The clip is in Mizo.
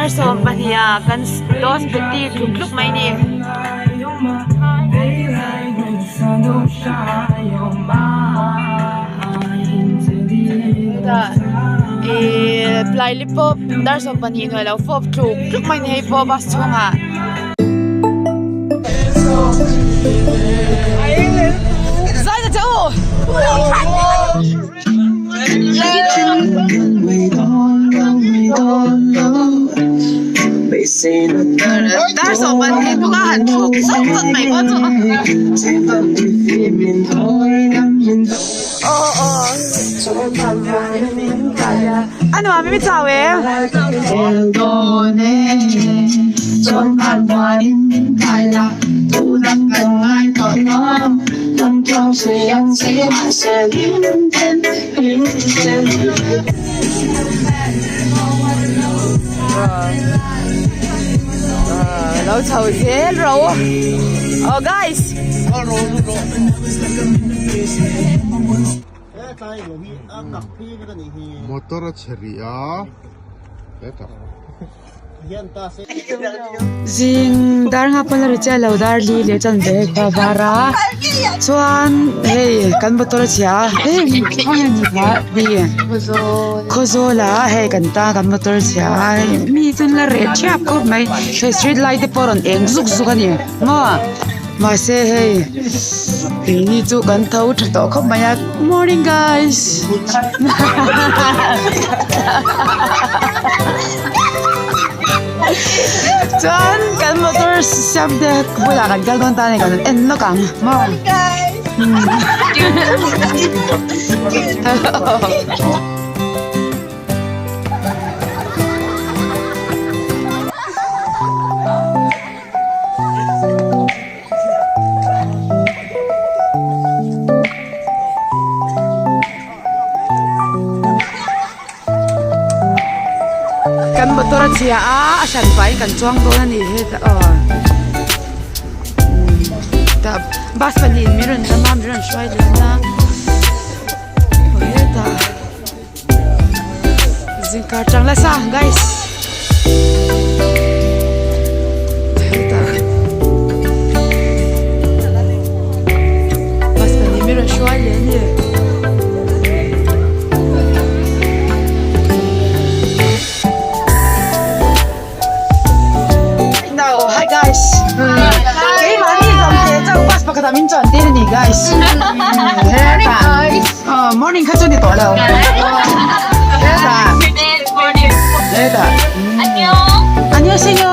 Dar 12 ah kan dos beti tluk tluk mai ni. Hetah ihh plaili pawh dar 12 hnuai lo fawp tluk tluk mai ni hei pawh bus chhungah. Zai ta che u. Dar 12 hnunga han thluk zawt zawt mai pawh chu. Aw aw a nuam em i chau em? Lo chho zel ro aw guys. Motor a chhe rih a hetah. Zing dar nga pawn a ri chiah lo dar li leh chuan ve hei khua var a chuan hei kan motor a chhia a hei khawnge ni kha hi Khawzawl ah hei kan ta kan motor a chhia a hei mi chuan la reh thiap khawp mai hei street light te pawh a rawn eng zuk zuk a ni maw mahse hei keini chu kan tho tha tawh khawp mai a good morning guys. Chuan kan motor siam te bulah kan kal dawn ta a ni kan en lawk ang maw. Kan motor a chhia a a hran pahin kan chuang dawn a ni hetah aw tah bus pahnihin min rawn lam a min rawn hruai liam a aw hetah zingkar chang nasa guys hetah bus pahnih min rawn hruai leh a ni. Hi guys keimahni zawmte chauh bus pakhatah min chuan tir a ni guys hetah morning kha chu ni tawh lo hetah hetah annyeonghaseyo